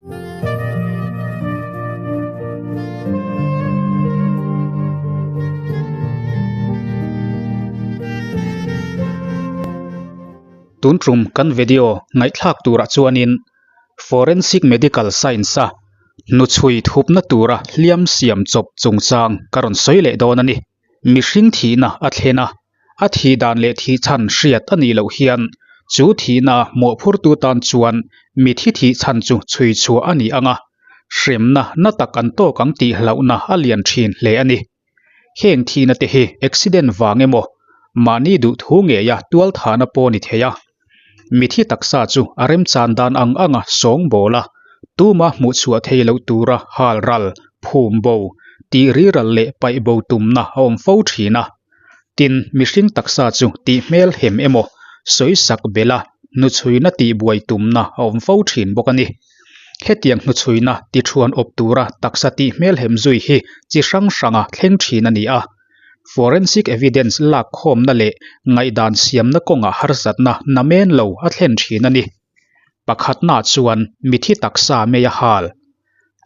Tun tum kan video ngaihthlak turah chuanin Forensic Medical Science a hnuchhui thupna tura hliam siam chawp chungchang ka rawn sawi leh dawn a ni. Mihring thihna a thlen a, a thih dan leh thih chhan hriat a nih loh hian chu thihna mawhphurtu tan chuan mithi thih chhan chu chhui chhuah a ni ang a, hremna na tak an tawk ang tih hlauhna a lian thin hle a ni. Heng thihna te hi accident vang emaw, mahni duhthu ngeia tualthahna pawh ni thei a. Mithi taksa chu a remchan dan ang anga sawng bawl a, tuma hmuh chhuah thei loh tura hal ral, phum bo, tih ri ral leh paih bo tumna a awm fo thin a. Tin, mihring taksa chu tih hmel hem emaw, sawisak bela hnuchhuina tihbuai tumna a awm fo thin bawk a ni. Hetiang hnuchhuina tithuan awp tura taksa tih hmel hem zui hi chi hrang hranga thleng thin a ni a. Forensic evidence lak khawmna leh ngaihdan siamna kawngah harsatna namen lo a thlen thin a ni. Pakhatna chuan mithi taksa mei a hal.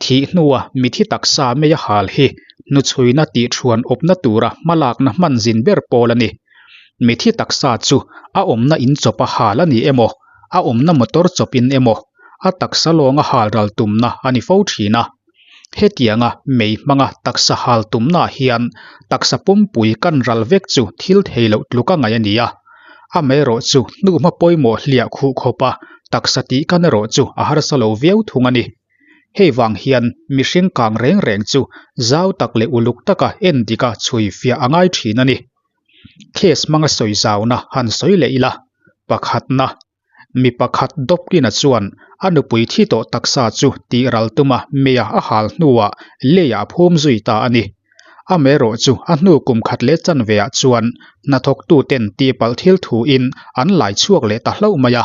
Thih hnua mithi taksa mei a hal hi hnuchhuina tihṭhuan awpna tura hmalakna hman zin ber pawl a ni. Mithi taksa chu a awmna in chawp a hal a ni emaw, a awmna motor chawpin emaw, a taksa lawnga hal ral tumna a ni fo thin a. Hetianga mei hmanga taksa hal tumnaah hian taksa pumpui kan ral vek chu thil thei loh tluk a ngaih a ni a. Amaherawh chu hnuhma pawimawh hliah khuh khawpa taksa tih kan erawh chu a harsa lo viau thung a ni. Hei vang hian mihring kang reng reng chu zau tak leh uluk taka en dika chhui fiah a ngai thin a ni. Case hmanga sawi zauna han sawi leh ila, pakhatna, Mi pakhat Dopkina chuan a nupui thi tawh taksa chu tih ral tuma meia a hal hnuah leiah a phum zui ta a ni. Amaherawh chu a hnu kum khat leh chanveah chuan hnathawktuten tihpalh thil thuin an lai chhuak leh ta hlauh mai a.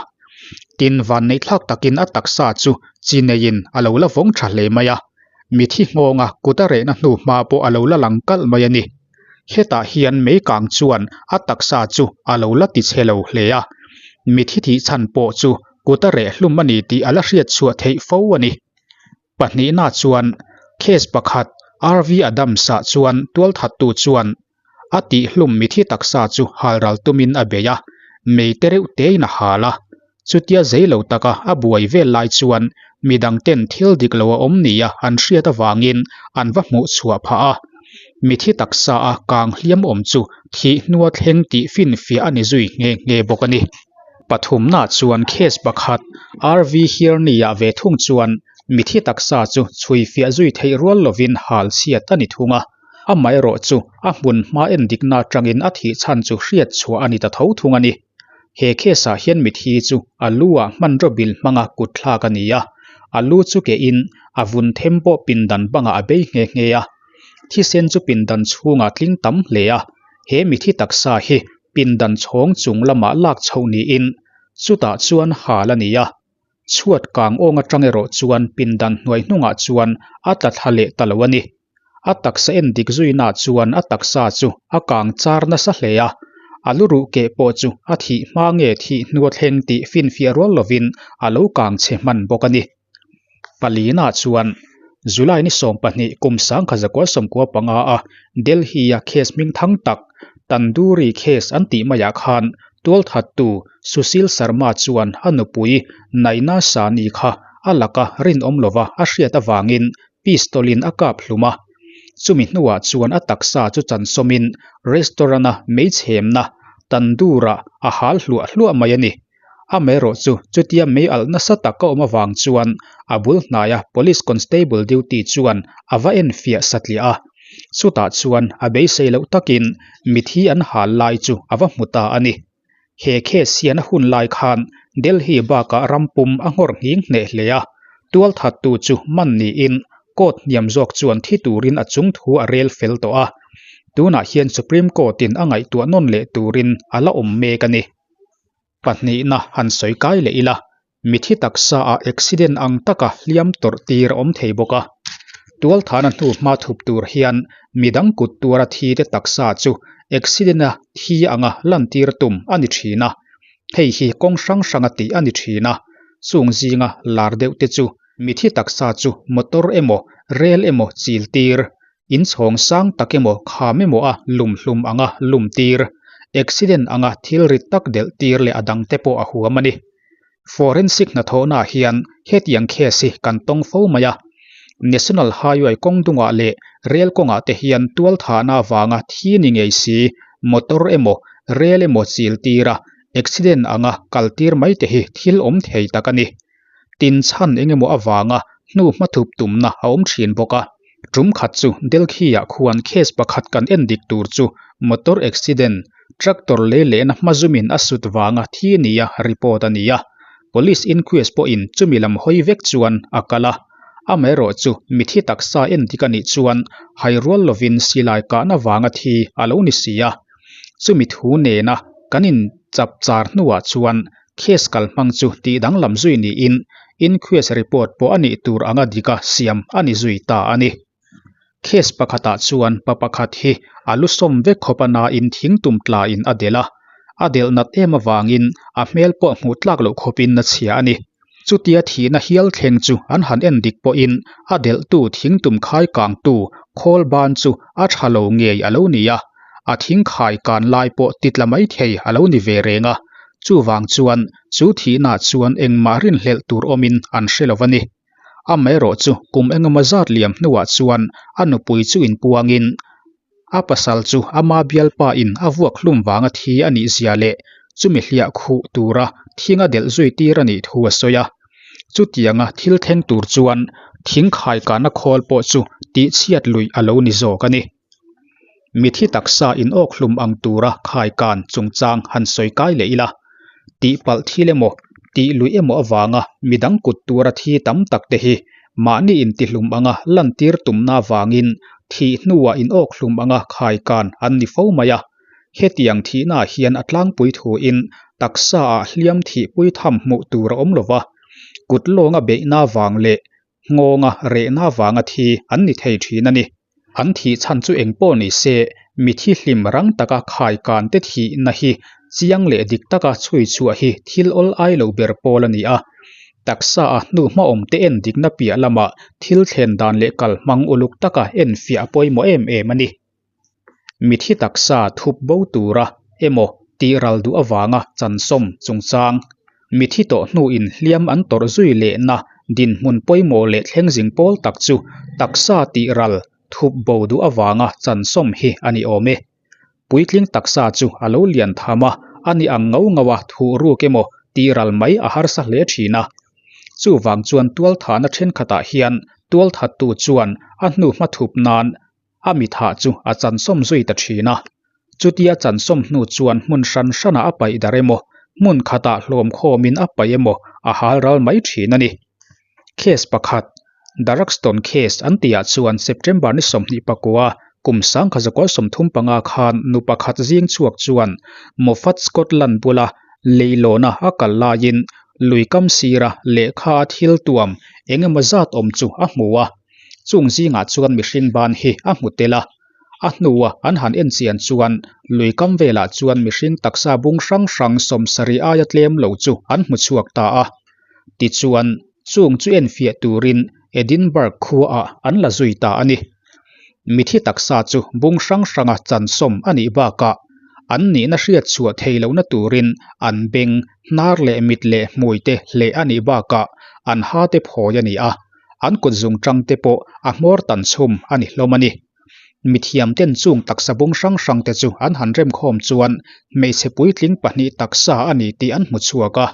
Tin, vanneihthlak takin a taksa chu chi neiin a lo la vawng tha hle mai a. Mithi nghawnga kut a rehna hnu hma pawh a lo la lang kalh mai a ni. Hetah hian meikang chuan a taksa chu a lo la ti chhe lo hle a, mithi thih chhan pawh chu kut a reh hlum a ni tih a la hriat chhuah theih fo a ni. Pahnihna chuan case pakhat RV Adams-ah chuan tualthattu chuan a tih hlum mithi taksa chu halral tumin a bei a, mei te reuh tein a hal a. Chutia zei lo taka a buai vel lai chuan midang ten thil dik lo a awm nia an hriat avangin an va hmuh chhuah phah a. Mithi taksa a kang hliam awm chu thih hnua thleng tih finfiah a ni zui nghe nghe bawk a ni. Pathumna chuan case pakhat RV Hirni-ah ve thung chuan mithi taksa chu chhuifiah zui theih rual lovin hal chhiat a ni thung a. Amaherawh chu a hmun hma endikna atangin a thih chhan chu hriat chhuah a ni ta tho thung a ni. He case ah hian mithi chu a lu ah hmanraw bil hmanga kut thlak a ni a, a lu chu ke in a vun them pawh pindan bangah a bei nghe nghe a. Thisen chu pindan chhungah tling tam hle a, he mithi taksa hi pindan chhawng chung lamah lak chhoh niin chutah chuan hal a ni a. Chhuat kang awng atang erawh chuan pindan hnuai hnungah chuan a tla thla leh ta lo a ni. A taksa en dik zuina chuan a taksa chu a kang char nasa hle a, a lu ruh keh pawh chu a thih hma nge thih hnua thleng tih finfiah rual lovin a lo kang chhe hman bawk a ni. Palina chuan July ni 12 kum 1995 a Delhi-a case hming thang tak Tandoori case an tih maiah khan tualthattu Sushil Sharma chuan a nupui Naina Sani kha a laka rinawm lova a hriat avangin pistol in a kap hlum a. Chumi hnuah chuan a taksa chu chansawmin restaurant a meichhemna tandoor-ah a hal hluah hluah mai a ni. Amaherawh chu chutia mei alh nasa tak a awm avang chuan a bul hnaia police constable duty chuan a va enfiah satliah a. Chutah chuan a beisei loh takin mithi an hal lai chu a va hmu ta a ni. He case hian a hun lai khan Delhi bakah ram pum a nghawr nghing hneh hle a, tualthattu chu man niin court hniam zawk chuan thi turin a chung thu a rel fel tawh a, tunah hian Supreme Court-in a ngaihtuah nawn leh turin a la awm mek a ni. Pahnihna han sawi kai leh ila, mithi taksa ah accident ang taka hliam tawrh tir a awm thei bawk a. Tualthahna hnu hma thup tur hian midang kut tuara thi te taksa chu accident a thi anga lantir tum a ni thin a. Hei hi kawng hrang hranga tih a ni thin a, chung zinga lar deuh te chu. Mithi taksa chu motor emaw, rel emaw chil tir, inchhawng sang tak emaw kham emaw a lum hlum anga lum tir, accident anga thil rit tak delh tir leh a dangte pawh a huam a ni. Forensic hnathawhnaah hian hetiang case hi kan tawng fo mai a. National Highway kawng dungah leh rel kawngah te hian tualthahna avanga thi ni ngei si motor emaw rel emaw chil tir a, accident anga kal tir mai te hi thil awm thei tak a ni. Tin chhan eng emaw avanga hnu hmathup tumna a awm thin bawk a. Tum khat chu Delhi-ah khuan case pakhat kan en dik tur chu motor accident, tractor lei lehna hma zumin a sut vanga thi nia report a ni a. Police inquest pawhin chumi lam hawi vek chuan a kal a. Amaherawh chu mithi taksa en dik a nih chuan hai rual lovin silai kahna vanga thi a lo ni si a. Chumi thu nena kan inchap char hnuah chuan Case kalhmang chu tih danglam zui niin inquest report pawh a nih tur anga dika siam a ni zui ta a ni. Case pakhatah chuan pa pakhat hi a lu sawm vek khawp a nain thing tum tlain a delh a, a delh nat em avangin a hmel pawh hmuh tlak loh khawpin a chhia a ni. Chutia thihna hial thleng chu an han en dik pawhin a delhtu thing tum khai kangtu khawl ban chu a tha lo ngei a lo ni a, a thing khai kan lai pawh ti tla mai thei a lo ni ve reng a, chuvang chuan chu thihnaah chuan engmah rinhlelh tur awmin an hre lo a ni. Amaherawh chu kum engemaw zat liam hnuah chuan a nupui chu inpuangin a pasal chu ama bialpa in a vuak hlum vanga thi a nih zia leh chumi hliah khuh tura thing a delh zui tir a nih thu a sawi a. Chutianga thil thleng tur chuan thing khaikahna khawl pawh chu tihchhiat luih a lo ni zawk a ni. Mithi taksa inawk hlum ang tura khaikan chungchang han sawi kai leh ila, tihpalh thil emaw, tih luih emaw avanga midang kut tura thi tam tak te hi mahni intihlum anga lantir tumna avangin thih hnuah inawk hlum anga khaikan an ni fo mai a. Hetiang thihnaah hian a tlangpui thuin taksaah hliam thihpui tham hmuh tur a awm lo va, kut lawnga beihna vang leh Nghawnga rehna vanga thi an ni thei thin a ni. An thih chhan chu eng pawh ni se, mithi hlim rang taka khaikan te thihna hi chiang leh dik taka chhui chhuah hi thil awl ai lo ber pawl a ni a. Taksa a hnu hmaawm te en dikna piah lamah thil thlen dan leh kalhmang uluk taka enfiah a pawimawh em em a ni. Mithi taksa thup bo tura emaw tih ral duh avanga chansawm chungchang, mithi tawh hnuin hliam an tawrh zui lehna dinhmun pawimawh leh thlengzing pawl tak chu taksa tih ral thup bo duh avanga chansawm hi a ni awm e. Puitling taksa chu a lo lian tham a, a ni ang ngau ngau a thuh ruk emaw tih ral mai a harsa hle thin a. Chuvang chuan tualthahna thenkhatah hian tualthattu chuan a hnu hmathup nan A mithah chu a chansawm zui ta thin a. Chutia chansawm hnu chuan hmun hran hranah a paih darh emaw, hmun khatah hlawm khawmin a paih emaw a hal ral mai thin a ni. Case pakhat, The Ruxton Case an tihah chuan September ni 24 kum 1935 khan nu pakhat zing chhuak chuan Moffat Scotland bula leilawna a kal laiin lui kam sira lehkha a thil tuam eng emaw zat awm chu a hmu a. Chung zingah chuan mihring ban hi a hmu tel a, a hnua an han en chian chuan lui kam velah chuan mihring taksa bung hrang hrang sawmsarih aia tlem lo chu an hmu chhuak ta a. Tichuan, chung chu enfiah turin Edinburgh khuaah an la zui ta a ni. Mithi taksa chu bung hrang hranga chansawm a nih bakah an nihna hriat chhuah thei lohna turin an beng, hnar leh mit leh hmui te hleh a nih bakah an ha te phawi a ni a. An kut zung tang te pawh a hmawr tan chhum a ni hlawm a ni. Mithiam ten chung taksa bung hrang hrang te chu an han remkhawm chuan hmeichhe puitling pahnih taksa a ni tih an hmu chhuak a.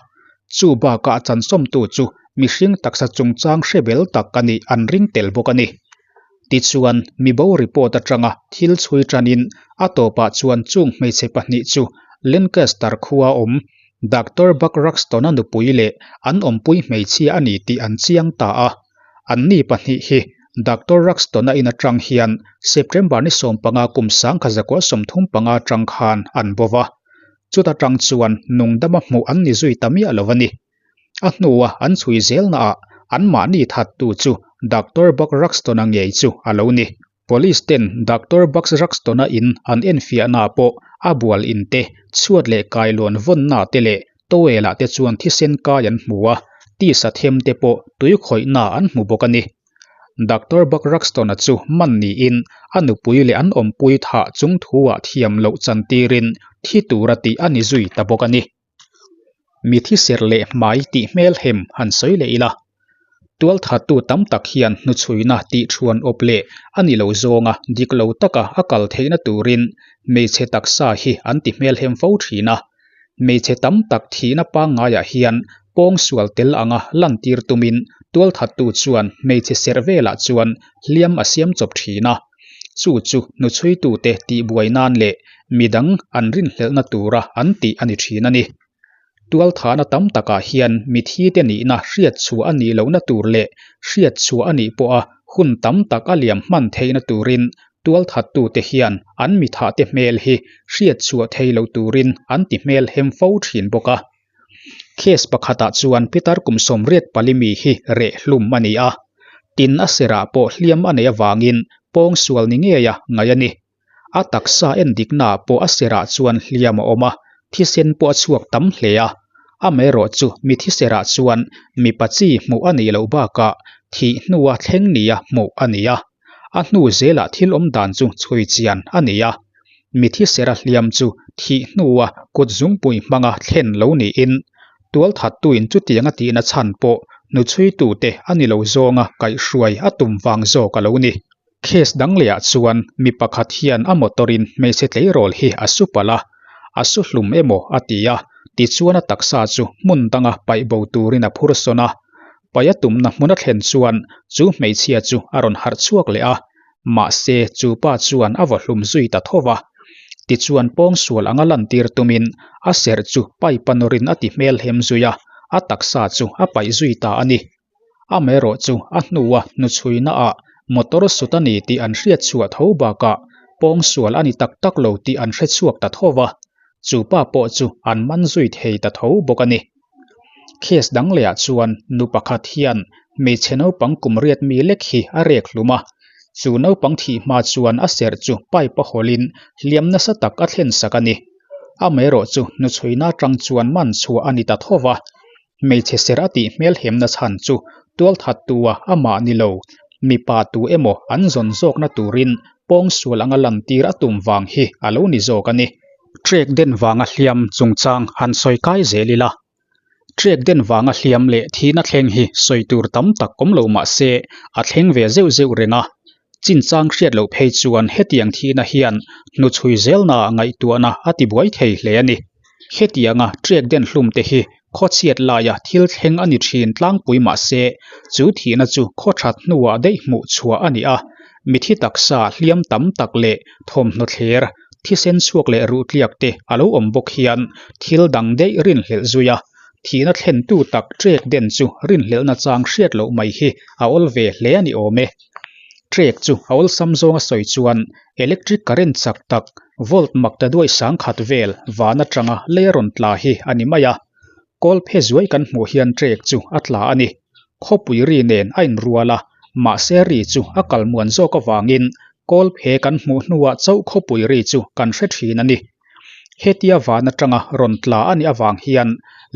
Chu bakah chansawmtu chu mihring taksa chungchang hre bel tak a nih an ring tel bawk a ni. Tichuan, mibo report atanga thil chhui tanin a tawpah chuan chung hmeichhe pahnih chu Lancaster khua awm Doctor Buck Ruxton-a nupui leh an awmpui hmeichhia a ni tih an chiang ta a. Anni pahnih hi Doctor Ruxton-a in atang hian September ni 15 kum 1935 atang khan an bo va. Chuta tang chuan nungdama hmuh an ni zui ta miah lo a ni. A hnua an chhui zelnaah anmahni thattu chu Doctor Buck Ruxton-a ngei chu a lo ni. Police ten Doctor Buck Ruxton-a in an enfiahna pawh a bual in te, chhuat leh kailawn vawnna te leh towel-ah te chuan thisen kai an hmu a. Tisa them te pawh tui khawihna an hmu bawk a ni. Doctor Buck Ruxton-a chu man niin a nupui leh an awmpui thah chung thu-ah thiam loh chantirin thi tura tih a ni zui ta bawk a ni. Mi thiser leh hmai tih hmelhem han sawi leh ila. Tualthattu tam tak hian hnuchhuina tih thuan awp leh a ni lo zawnga dik lo taka a kal theihna turin hmeichhe taksa hi an ti hmelhem fo thin a. Hmeichhe tam tak thihna pangngaiah hian pawngsual tel anga lantir tumin tualthattu chuan hmeichhe serh velah chuan hliam a siam chawp thin a. Chu chu hnuchhuitute tihbuai nan leh midang an rinhlelhna tura an tih a ni thin a ni. Tualthahna tam takah hian mithite nihna hriatchhuah a nih lohna tur leh hriatchhuah a nih pawha hun tam tak a liam hman theihna turin tualthattute hian an mithahte hmel hi hriatchhuah thei lo turin an ti hmel hem fo thin bawk a. Case pakhatah chuan Peter kum 84 mi hi reh hlum a ni a, tin a serah pawh hliam a neih avangin pawngsual ni ngeia ngaih a ni. A taksa en diknaah pawh a serah chuan hliam a awm a, thisen pawh a chhuak tam hle a. Amaherawh chu mi thiserah chuan mipa chi hmuh a nih loh bakah thih hnua thleng nia hmuh a ni a. A hnu zelah thil awm dan chu chhui chian a ni a. Mi thisera hliam chu thih hnua kut zungpui hmanga thlen lo niin Tualthattuin chutiang a tihna chhan pawh hnuchhuitute a ni lo zawnga kaihhruai a tum vang zawk a lo ni. Case dang lehah chuan mi pakhat hian a motor-in hmeichhe tleirawl hi a su palh a, a su hlum emaw a ti a, tichuan a taksa chu hmun danga paih bo turin a phur sawn a. Paih a tumna hmun a thlen chuan chu hmeichhia chu a rawn harh chhuak leh a, mahse chu pa chuan a vaw hlum zui ta tho va. Tichuan pawngsual anga lantir tumin a serh chu pipe a nawrin a ti hmelhem zui a, a taksa chu a paih zui ta a ni. Amaherawh chu a hnua hnuchhuinaah motor sut a ni tih an hriat chhuah tho bakah pawngsual a ni tak tak lo tih an hre chhuak ta tho va, chu pa pawh chu an man zui thei ta tho bawk a ni. Case dang lehah chuan nu pakhat hian hmeichhe naupang kum riat mi lek hi a rek hlum a, chu naupang thih hma chuan a serh chu pipe a hawlhin hliam nasa tak a thlen sak a ni. Amaherawh chu hnuchhuina atang chuan man chhuah a ni ta tho va, Hmeichhe ser a tih hmelhemna chhan chu tualthattua amah ni lo, mipa tu emaw an zawn zawkna turin pawngsual anga lantir a tum vang hi a lo ni zawk a ni. Trek den vanga hliam chungchang han sawi kai zel ila. Trek den vanga hliam leh thihna thleng hi sawi tur tam tak awm lo mah se a thleng ve zeuh zeuh reng a. Chinchang hriat loh phei chuan hetiang thihna hian hnuchhui zelnaah ngaihtuahna a tibuai thei hle a ni. Hetianga trek den hlum te hi khawchhiat laia thil thleng a ni thin tlangpui mah se, chu thihna chu khawthat hnuah daih hmuh chhuah a ni a, mithi taksa hliam tam tak leh thawmhnaw thler, thisen chhuak leh ruhtliak te a lo awm bawk hian thil dang daih rinhlelh zui a, thihna thlentu tak trek den chu rinhlelhna chang hriat loh mai hi a awl ve hle a ni awm e. Trek chu a awlsam zawnga sawi chuan electric current chak tak volt mak ta duai sangkhat vel van atanga lei a rawn tla hi a ni mai a. Kawl phe zuai kan hmuh hian trek chu a tla a ni. Khawpui ri nen a inrual a, mahse ri chu a kal muan zawk avangin kawl phe kan hmuh hnuah chauh khawpui ri chu kan hre thin a ni. Hetia van atanga rawn tla a nih avang hian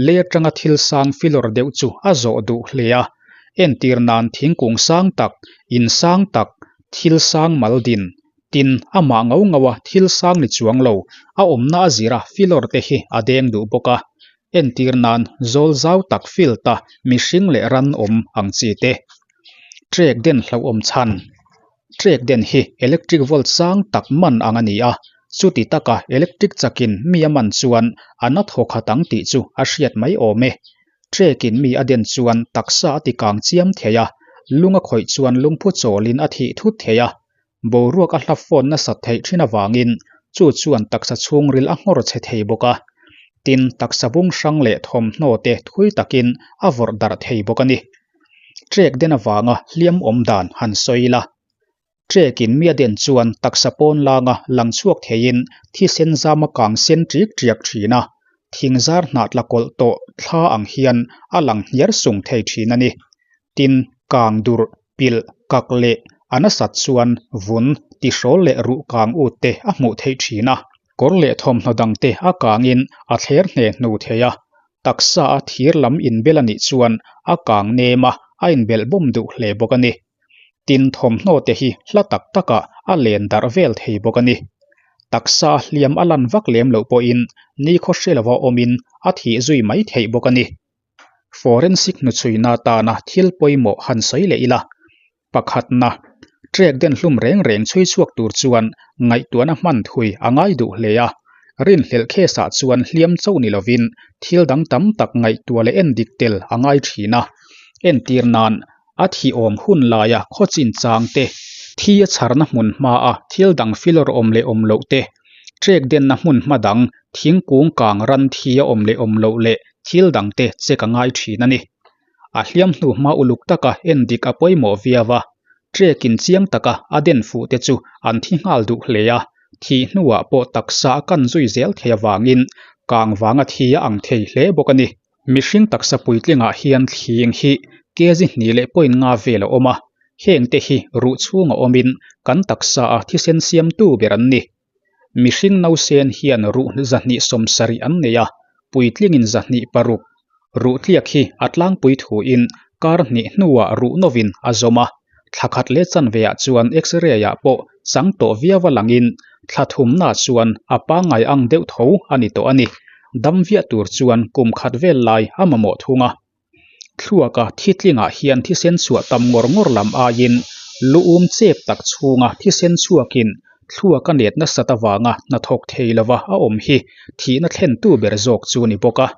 lei atanga thil sang filawr deuh chu a zawh duh hle a. Entir nan thingkung sang tak, in sang tak, thil sang mal din, tin amah ngau ngau a thil sang ni chuang lo, a awmna a zira filawr te hi a deng duh bawk a. Entir nan zawl zau tak field a mihring leh ran awm ang chi te. Trek den hlauhawm chhan. Trek den hi electric volt sang tak man ang a ni a, chuti taka electric chakin mi a man chuan a na thaw khat ang tih chu a hriat mai awm e. Trek-in mi a den chuan taksa a ti kang chiam thei a, lung a khawih chuan lungphu chawlin a thih thut thei a. Boruak a hla fawn nasat theih thin avangin chu chuan taksa chhungril a nghawr chhe thei bawk a. Tin, taksa bung hrang leh thawmhnaw te thui takin a vawrh darh thei bawk a ni. Trek den avanga hliam awm dan han sawi ila. Trek-in mi a den chuan taksa pawn langa lang chhuak theiin thisen zam a kang sen ṭik ṭiak ṭhin a, thing zar hnah tla kawlh tawh thla ang hian a lang hniar sung thei ṭhin a ni. Tin, kang durh, pilh, kak leh a nasat chuan vun, tihrawl leh ruh kang ut te a hmuh theih ṭhin a. Kawr leh thawmhnaw dangte a kangin a thler hne hnu thei a. Taksa a thir lam inbel a nih chuan a kang nem a, a inbelh bawm duh hle bawk a ni. Tin, thawmhnaw te hi hla tak takah a len darh vel thei bawk a ni. Taksa a hliam a lan vak lem loh pawhin nikhaw hre lova awmin a thih zui mai theih bawk a ni. Forensic hnuchhuina atana thil pawimawh han sawi leh ila. Pakhatna, trek den hlum reng reng chhui chhuak tur chuan ngaihtuahna hman thui a ngai duh hle a. Rinhlelh case ah chuan hliam chauh ni lovin thil dang tam tak ngaihtuah leh endik tel a ngai thin a. Entir nan, a thih awm hun laia khaw chinchang te, thi a chharna hmun hmaa thil dang filawr awm leh awm loh te, trek denna hmun hma dang thingkung kang ran thi a awm leh awm loh leh thil dang te check a ngai thin a ni. A hliam hnu hma uluk taka en dik a pawimawh viau a, trek in chiang taka a den fuh te chu an thi nghal duh hle a, thih hnuah pawh taksa a kan zui zel thei avangin kang vanga thi a ang thei hle bawk a ni. Mihring taksa puitlingah hian thling hi kg hnih leh point nga vel a awm a, hengte hi ruh chhunga awmin kan taksa a thisen siamtu ber an ni. Mihring nausen hian ruh 270 an nei a, puitlingin 206. Ruh tliak hi a tlangpui thuin kar hnih hnuah ruh nawin a zawm a, thla khat leh chanveah chuan X-ray-ah pawh chang tawh viau a langin thla thumna chuan a pangngai ang deuh tho a ni tawh a ni. Dam viah tur chuan kum khat vel lai a mamawh thung a. Thluaka thitlingah hian thisen chhuah tam ngawr ngawr lam aiin lu um chep tak chhunga thisen chhuakin thluak a net nasat avanga hnathawk thei lova a awm hi thihna thlentu ber zawk chu ni bawk a.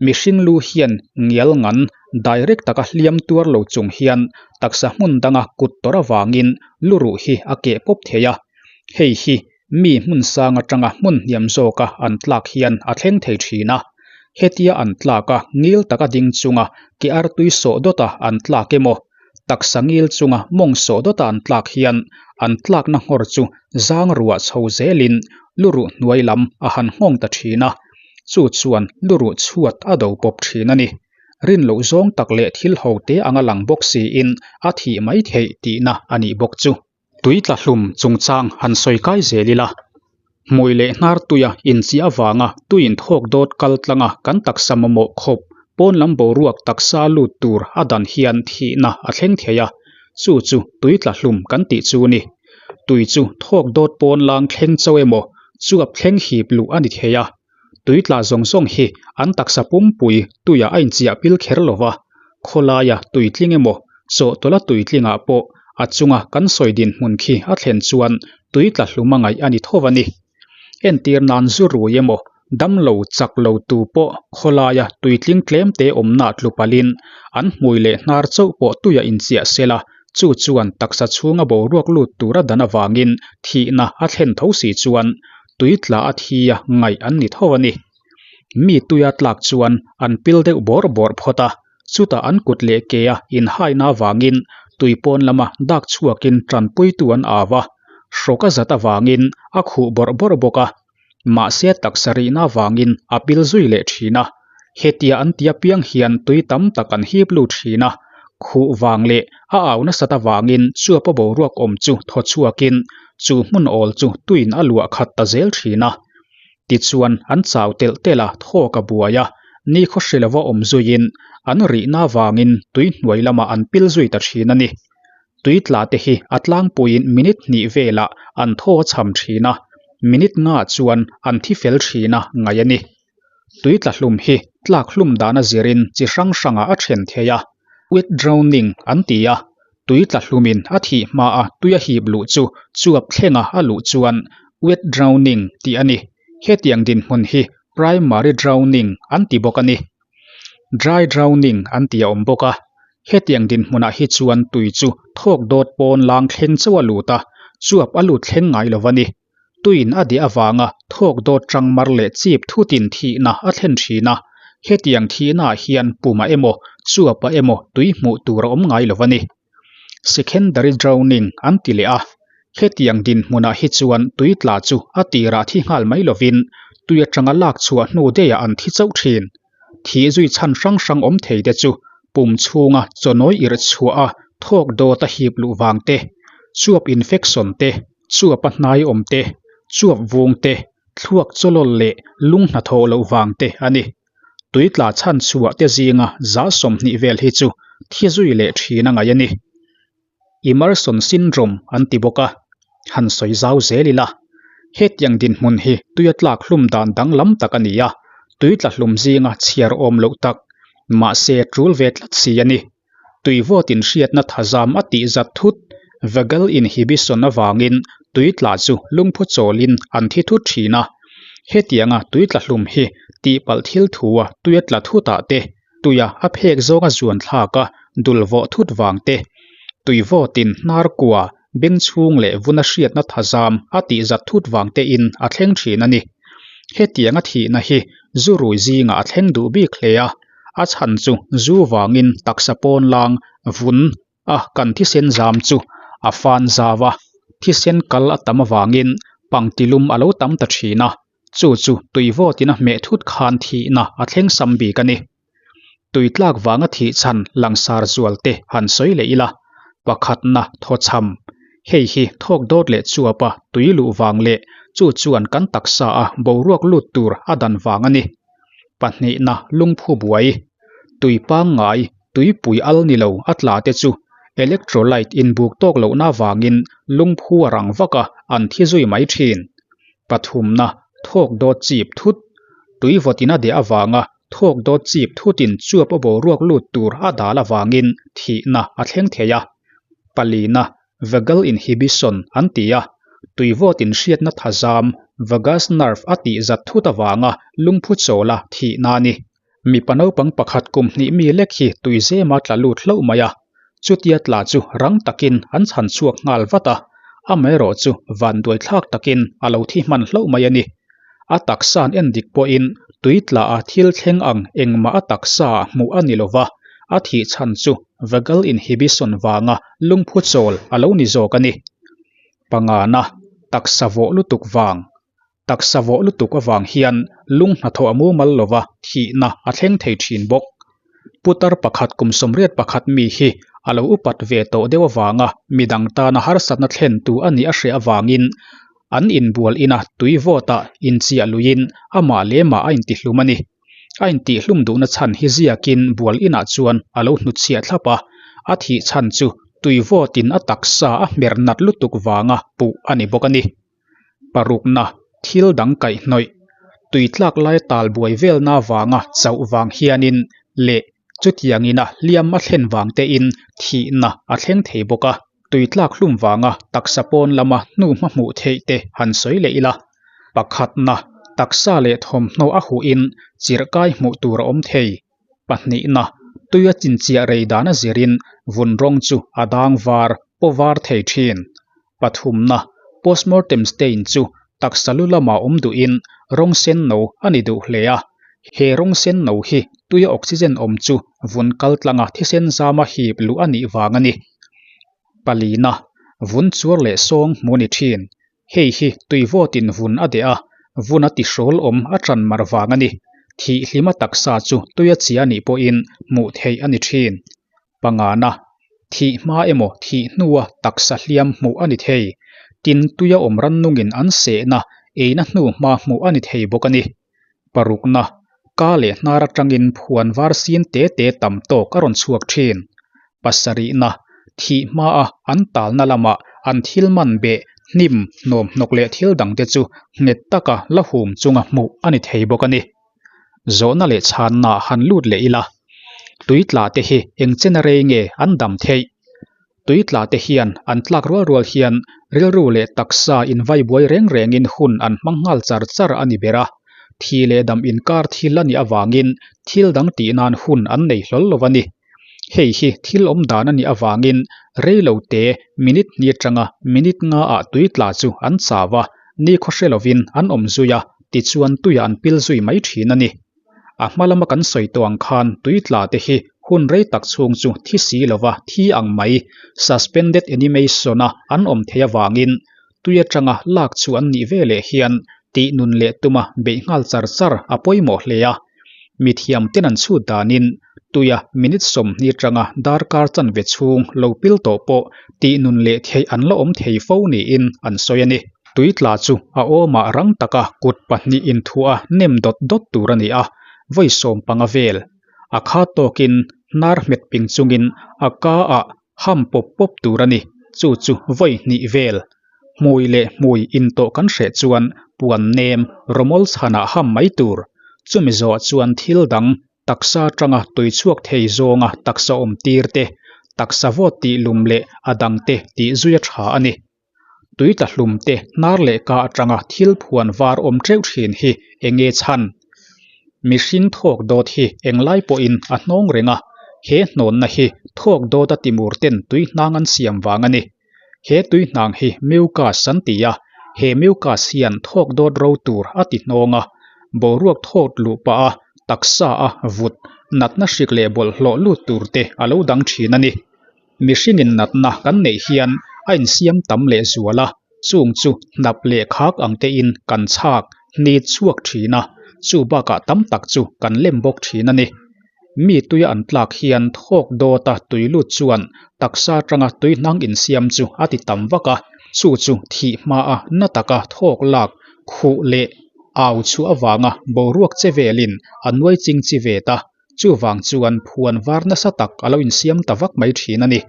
Mihring lu hian ngial ngan direct taka hliam tuar lo chung hian taksa hmun danga kut tawrh avangin lu ruh hi a keh pawp thei a, hei hi mi hmun sang atanga hmun hniam zawka an tlak hian a thleng thei thin a. Hetia an tlak a ngil taka ding chunga ke artui sawh dawta an tlak emaw, taksa ngil chunga mawng sawh dawta an tlak hian an tlakna nghawr chu zang ruah chho zelin lu ruh hnuai lam a han nghawng ta thin a, chu chuan lu ruh chhuat a do pawp thin a ni. Rin loh zawng tak leh thil ho te anga lang bawk siin a thih mai theih tihna a nih bawk chu. Tui tla hlum chungchang han sawi kai zel ila, hmui leh hnar tuia inchiah avanga tui inthawk dawt kal tlanga kan taksa mamawh khawp pawn lam boruak taksa lut tur a dan hian thihna a thleng thei a, chu chu tui tla hlum kan tih chu ni. Tui chu thawk dawt pawn lang thleng chauh emaw chuap thleng hip luh a ni thei a. Tui tla zawng zawng hi an taksa pumpui tuiah a inchiah pil kher lo va, khawlaia tui tling emaw, chawhtawlha tui tlingah pawh a chunga kan sawi dinhmun khi a thlen chuan tui tla hlum a ngaih a ni tho a ni. Entir nan zu rui emaw, damlo chak lo tu pawh khawlaia tui tling tlemte awmna tlu palhin an hmui leh hnar chauh pawh tuiah inchiah sela, chu chuan taksa chhunga boruak lut tura dan avangin thihna a thlen tho si chuan tui tla a thi a ngaih an ni tho a ni. Mi tuia tlak chuan an pil deuh bawrh bawrh phawt a, chutah an kut leh ke a inhaina avangin tui pawn lama dak chhuakin tanpuitu an au a, hrawk a zat avangin a khuh bawrh bawrh bawk a, mahse taksa rihna avangin a pil zui leh thin a. Hetia an ti apiang hian tui tam tak an hip lut thin a, khuh vang leh a au nasat avangin chuapa boruak awm chu thaw chhuakin chu hmun awl chu tuin a luah khat ta zel thin a. Tichuan an chau telh telh a thawk a buai a, nikhaw hre lova awm zuiin an rihna avangin tui hnuai lamah an pil zui ta thin a ni. Tui tla te hi a tlangpuiin minute hnih velah an thaw a cham thin a, minute ngaah chuan an thi fel thin a ngaih a ni. Tui tla hlum hi tlak hlum dan a zirin chi hrang hrangah a then thei a, wet drowning an ti a, tui tla hlumin a thih hmaa tui a hip luh chu chuap thlenga a luh chuan wet drowning tih a ni. Hetiang dinhmun hi primary drowning an ti bawk a ni. Dry drowning an tih a awm bawk a, hetiang dinhmunah hi chuan tui chu thawk dawt pawn lang thleng chauh a lut a, chuap a lut thleng ngai lo a ni. Tuin a deh avanga thawk dawt tang mar leh chip thutin thihna a thlen thin a, hetiang thihnaah hian pumah emaw chuapah emaw tui hmuh tur a awm ngai lo a ni. Secondary drowning an ti leh a, hetiang dinhmunah hi chuan tui tla chu a tirah thi nghal mai lovin tui atanga lak chhuah hnu deiah an thi chauh thin. Thih zui chhan hrang hrang awm thei te chu pum chhunga chawnawi irh chhuah a thawk dawt a hip luh vang te, chuap infection te, chuap a hnai awm te, chuap vung te, thluak chawlawl leh lung hnathawh loh vang te a ni. Tui tla chhan chhuah te zinga 20% vel hi chu thi zui leh thin a ngaih a ni. Immersion syndrome an ti bawk a, han sawi zau zel ila. Hetiang dinhmun hi tuia tlak hlum dan danglam tak a ni a, tui tla hlum zinga chhiar awm loh tak, mahse tul ve tlat si a ni. Tui vawt inhriatna thazam a tih zat thut, vagal inhibition avangin tui tla chu lungphu chawlin an thi thut thin a. Hetianga tui tla hlum hi tihpalh thil thua tuia tla thutah te, tuia a phek zawnga zuan thlak a dul vawh thut vang te, tui vawtin hnar kua, beng chhung leh vuna hriatna thazam a tih zat thut vang tein a thleng thin a ni. Hetianga thihna hi zu rui zingah a thleng duh bik hle a, a chhan chu zu vangin taksa pawn lang vun a kan thisen zam chu a fan zau a, thisen kal a tam avangin pangtilum a lo tam ta thin a, Chu chu tui vawtin a hmeh thut khan thihna a thleng sam bik a ni. Tui tlak vanga thih chhan langsar zual te han sawi leh ila, pakhatna thawchham. Hei hi thawk dawt leh chuapa tui luh vang leh chu chuan kan taksa a boruak lut tur a dan vang a ni. Pahnihna lungphu buai. Tui pangngai, tuipui al ni lo a tla te chu electrolyte inbuk tawk lohna vangin lungphu a rang vak a, an thi zui mai thin. Pathumna, thawk dawt chip thut. Tui vawtin a deh avanga thawk dawt chip thutin chuap a boruak lut tur a dal avangin thihna a thleng thei a. Palina, vagal inhibition an ti a, tui vawtin hriatna thazam, vagus nerve a tih zat thut avanga lungphu chawla thihna a ni. Mipa naupang pakhat kum hnih mi lek hi tui zema tla lut hlauh mai a, chutia tla chu rang takin an chhan chhuak nghal vat a, amaherawh chu vanduai thlak takin a lo thi hman hlauh mai a ni. A taksa an en dik pawhin tui tla a thil thleng ang engmah a taksa ah hmuh a ni lova, a thih chhan chu vagal inhibition vanga lungphu chawl a lo ni zawk a ni. Pangana, taksa vawh lutuk vang. Taksa vawh lutuk avang hian lung hnathawh a mumal lova thihna a thleng thei thin bawk. Putar pakhat kum 81 mi hi a lo upat ve tawh deuh avanga midang tana harsatna thlentu a nih a hreh avangin an inbual ina tui vawtah inchiah luiin amah lemah a intihlum a ni. A intihhlum duhna chhan hi ziakin bual inah chuan a lo hnutchhiah thlap a, a thih chhan chu tui vawtin a taksa a hmer nat lutuk vanga puh a ni bawk a ni. Parukna, thil dang kaihhnawih, tui tlak lai tal buai velna vanga chauh vang hianin leh chutiangin a hliam a thlen vang tein thihna a thleng thei bawk a. Tui tlak hlum vanga taksa pawn lama hnu hma hmuh theih te han sawi leh ila. Pakhatna, taksa leh thawmhnaw a huhin chirhkai hmuh tur a awm thei. Pahnihna, tuia chinchiah rei dan a zirin vun rawng chu a dang var, paw var thei thin. Pathumna, postmortem stain chu taksa lu lamah awm duhin rawng sen no a ni duh hle a. He rawng sen no hi tuia oxygen awm chu vun kal tlanga thisen zama hip luh a nih vang a ni. Palina, vun chuar leh sawng hmu ni thin. Hei hi tui vawtin vun a deh a, vun a tihrawl awm a tan mar vang a ni. Thih hlima taksa chu tuia chia nih pawhin hmuh theih a ni thin. Pangana, thih hma emaw thih hnua taksa hliam hmuh a ni thei. Tin, tuia awm rannungin an sehna, eina hnu hma hmuh a ni thei bawk a ni. Parukna, ka leh hnar atangin phuan var sin te te tam tawk a rawn chhuak thin. Pasarihna, thih hmaa an talna lamah an thil man beh, hnim, hnawmhnawk leh thil dangte chu nghet taka la hum chunga hmuh a ni thei bawk a ni. Zawhna leh chhanna han lut leh ila, tui tla te hi eng chena rei nge an dam theih? Tui tla te hian an tlak rual rual hian rilru leh taksa invaibuai reng rengin hun an hmang nghal char char a ni ber a. Thi leh dam inkar thil a nih avangin thil dang tih nan hun an nei hlawl lo a ni. Hei hi thil awm dan a nih avangin rei lo te minute hnih atanga minute nga ah tui tla chu an chau a, nikhaw hre lovin an awm zui a, tichuan tuiah an pil zui mai thin a ni. A hma lama kan sawi tawh ang khan tui tla te hi hun rei tak chhung chu thi si lova thi ang mai, suspended animation, a an awm theih avangin tui atanga lak chu an nih ve leh hian tih nun leh tuma beih nghal char char a pawimawh hle a. Mithiam ten an chhut danin tuia minute 20 atanga darkar chanve chhung lo pil tawh pawh tih nun leh theih an la awm thei fo niin an sawi a ni. Tui tla chu a awmah rang taka kut pahnih inthuah a nem dawt dawt tur a ni a. Vawi 15 vel. A kha tawkin hnar hmet ping chungin a ka ah ham pawp pawp tur a ni. Chu chu vawi hnih vel. Hmui leh hmui intawh kan hreh chuan puan nem rawmawl chhanah ham mai tur. Chumi zawh chuan thil dang taksa atanga tui chhuak thei zawnga taksa awm tir te, taksa vawt tih lum leh a dang te tih zui a tha a ni. Tui tla hlum te hnar leh ka atanga thil phuan var awm teuh thin hi eng nge chhan? Mihring thawk dawt hi englai pawhin a hnawng reng a, he hnawnna hi thawk dawta timur ten tui hnang an siam vang a ni. He tui hnang hi mucus an ti a, he mucus hian thawk dawt ro tur a ti hnawng a, boruak thawt luh pah a taksa a vut natna hrik leh bawlhhlawh lut tur te a lo dang thin a ni. Mihringin natna kan neih hian a insiam tam leh zual a, chung chu hnap leh khak ang tein kan chhak hnit chhuak thin a, chu bakah tam tak chu kan lem bawk thin a ni. Mi tuia an tlak hian thawk dawta tui lut chuan taksa atanga tui hnang insiam chu a ti tam vak a, chu chu thih hmaa na taka thawk lak khuh leh au chhuah avanga boruak che velin a nuai ching chi vet a, chuvang chuan phuan var nasa tak a lo insiam ta vak mai thin a ni.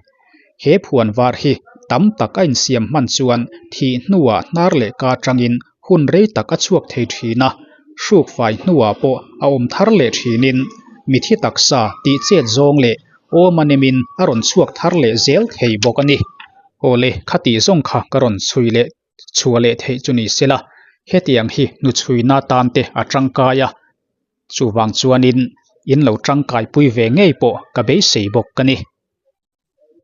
He phuan var hi tam tak a insiam hman chuan thih hnuah hnar leh ka atangin hun rei tak a chhuak thei thin a, hruk fai hnuah pawh a awm thar leh thinin mithi taksa tih chet zawng leh awm a nemin a rawn chhuak thar leh zel thei bawk a ni. Awle, khatih zawng kha ka rawn chhui leh chhuah leh theih chu ni sela, hetiang hi hnuchhuina tan te a tangkai a, chuvang chuanin in lo tangkaipui ve ngei pawh ka beisei bawk ka ni.